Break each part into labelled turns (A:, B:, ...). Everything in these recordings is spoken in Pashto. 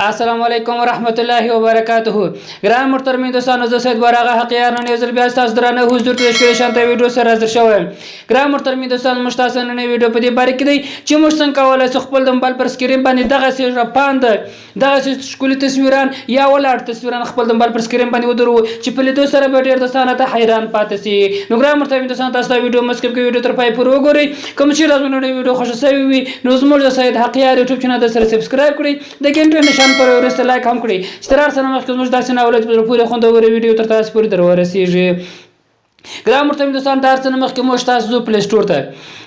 A: السلام علیکم ورحمت الله وبرکاته. ګران محترم دوستانو، زه سید براغه حقیار نن یو ځل بیا ستاسو درانه حضور ته د ښکلې شانته ویډیو سره حاضر شوی یم. ګران محترم دوستانو، موږ تاسو نننۍ ویډیو په دې باره کې دی چې موږ څنګه کولی شو خپل د موبایل پر سکرین باندې دغسې رپاند، دغسې ښکلي تصویران یا ولاړ تصویران خپل د موبایل پر سکرین باندې ودروو چې په لیدو سره به ډېر دوستان راته حیران پاتې شي. نو ګران محترم دوستانو، تاسو دا ویډیو مه سکیپ کوئ، ویډیو تر پای پورې وګورئ. کوم چې زموږ نننۍ ویډیو خوښه شوې وي نو زموږ د سید حقیار یوټیوب چینل د سره سبسکرایب کړئ، د ګنټې نشان پر وروسته لایک هم کړئ چې تر هر څه نه مخکې زموږ داسې ناولې په زړه پورې خوندورې ویډیو تر تاسو پورې در ورسېږي. ګران محترم دوستان، د هر څه نه مخکې موږ تاسو ځو پلی سټور ته.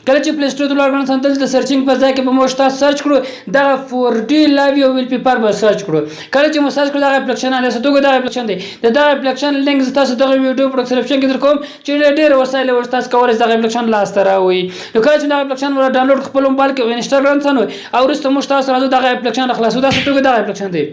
A: کله چې پلی سټور ته ولاړ ګران، دلته د سرچینګ په ځای کې به موږ تاسو سرچ کړو، دغه 4D لایو یو ویل پیپر به سرچ کړو. کله چې مو سرچ کړو، دغه اپلیکیشن دی، څه توګه دغه اپلیکیشن دی. د دغه اپلیکیشن لینک زه تاسو دغه ویډیو په ډسکرپشن کې درکوم چې ډېر وسایل ور تاسو کولی شئ دغه اپلیکیشن لاسته راوړئ. نو کله چې دغه اپلیکیشن ور ډاونلوډ خپل موبایل کې انسټال کړم او وروسته موږ تاسو راځو دغه اپلیکیشن خلاصو. داسې توګه دغه اپلیکیشن دی،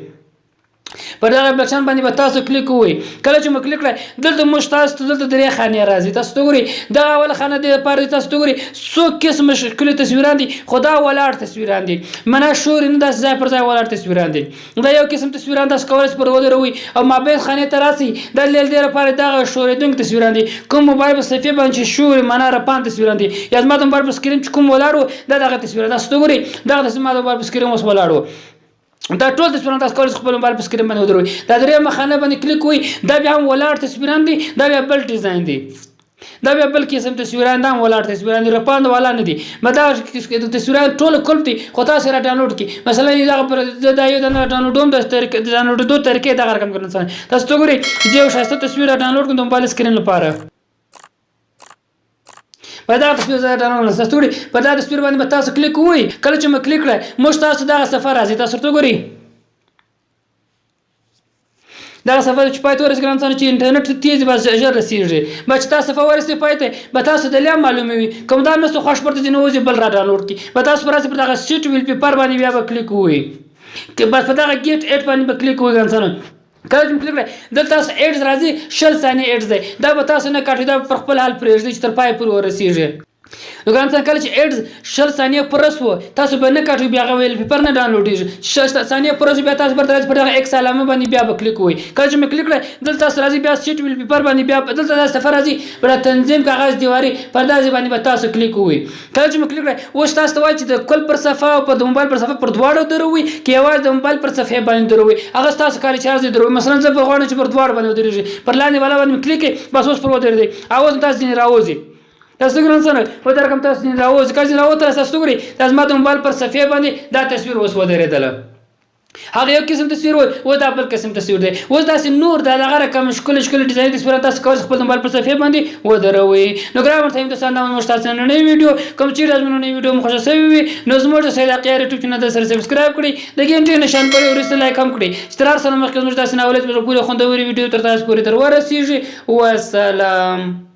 A: پر دغه اپلیکیشن باندې به تاسو کلیک ووهئ. کله چې مو کلیک کړئ، دلته موږ تاسو ته دلته درې خانې راځي. تاسو ته ګورئ، دغه اوله خانه دې لپاره دی. تاسو ته ګورئ، څو قسمه ښکلي تصویران دي، خو دا ولاړ تصویران دي، معنا شوري نه، داسې ځای پر ځای ولاړ تصویران دي. دا یو قسم تصویران تاسو کولی شئ پر ودروئ. او مابین خانې ته راسئ، دا لیل دې لپاره دغه ښورېدونکي تصویران دي، کوم موبایل په صفحې باندې چې شوري، معنا رپان تصویران دي، یا زما د موبایل په سکرین چې کوم ولاړ و، دا دغه تصویر. تاسو ته ګورئ، دغه تصویر زما د موبایل په سکرین اوس ولاړ و. دا ټول تصویران تاسو کولی شئ خپل موبایل په سکرین باندې ودروئ. دا درېیمه خانه باندې کلیک وئ، دا بیا هم ولاړ تصویران دي، دا بیا بل ډیزاین دی، دا بیا بل قسم تصویران، دا هم ولاړ تصویران دي، رپاند والا نه دي. ما دا تصویران ټول کلپ دي، خو تاسو را ډاونلوډ کړئ. مثلا دغه پر دا یو دنه ډاونلوډوم، د طریقې د ډاونلوډېدو طریقې دغه رقم کړم. تاسو ته ګورئ، زه یو ښایسته تصویر را ډاونلوډ کړم د موبایل سکرین لپاره. په دغه تصویر زه ډاونلوډ کړم. تاسو ګورئ، په دغه تصویر باندې به تاسو کلیک ووهئ. کله چې مو کلیک کړی، موږ تاسو دغه صفحه راځي. تاسو ورته ګورئ، دغه صفحه چې پای ته ورسېږي، ګران چې انټرنیټ تیز بس ژر رسېږي، به چې تاسو صفحه ورسېږي پای ته، به تاسو د لیا معلوموي. کوم دا نه څه خوښ پرته ځینې وځي بل را ډاونلوډ کړي، به تاسو پر راسي پر دغه سیټ ویل پیپر باندې بیا به کلیک ووهئ، بس په دغه ګیټ ایډ باندې به کلیک ووهئ. ګران کله چې کلیک کړئ، دلته تاسو ایډز راځي، 20 ثانیې ایډز دی. دا به تاسو نه کاټئ، دا به پر خپل حال پرېږدئ چې تر پای پورې ورسېږي. نو ګران څنګه کله چې ایډز 20 ثانیې پوره شو، تاسو به نه کاټئ، بیا هغه ویل پیپر نه ډاونلوډېږي. 20 ثانیې پوره شو، بیا تاسو برته راځي، پر دغه ایکس علامه باندې بیا به کلیک ووهئ. کله چې مې کلیک کړی، دلته تاسو راځي بیا سیټ ویل پیپر باندې، بیا دلته داسې صفحه راځي، پر تنظیم کاغذ دیواري پر داسې باندې به تاسو کلیک ووهئ. کله چې مې کلیک کړی، اوس تاسو ته وایي چې د کل پر صفحه او پر د موبایل پر صفحه پر دواړو دروئ که یوازې د موبایل پر صفحې باندې دروئ، هغه ستاسو کار چې هر ځای دروئ. مثلا زه به غواړم چې پر دواړو باندې ودرېږي، پر لاندې والا باندې مې کلیک کړئ، بس اوس پر ودرېدی او اوس تاسو ځینې راوځي. تاسو ګران څنګه و در کوم تاسو ځینې راوځي. کله چې راوتل، تاسو ګورئ، دا زما د موبایل پر صفحې باندې دا تصویر اوس ودرېدله. هغه یو قسم تصویر و، اوس دا بل قسم تصویر دی. اوس داسې نور دا دغه رقم ښکلي ښکلي ډیزاین تصویران تاسو کولی شئ خپل د موبایل پر صفحې باندې ودروئ. نو ګران ورته دوستان، دا موږ تاسو نننۍ ویډیو. کوم چې زموږ نننۍ ویډیو مو خوښه شوې وي نو زموږ د سید حقیار یوټیوب چینل سره سبسکرایب کړئ، د ګنټې نشان پر وروسته لایک هم کړئ چې تر هر څه نه مخکې زموږ داسې ناولې په زړه پورې خوندورې ویډیو تر تاسو پورې در ورسېږي. وسلام.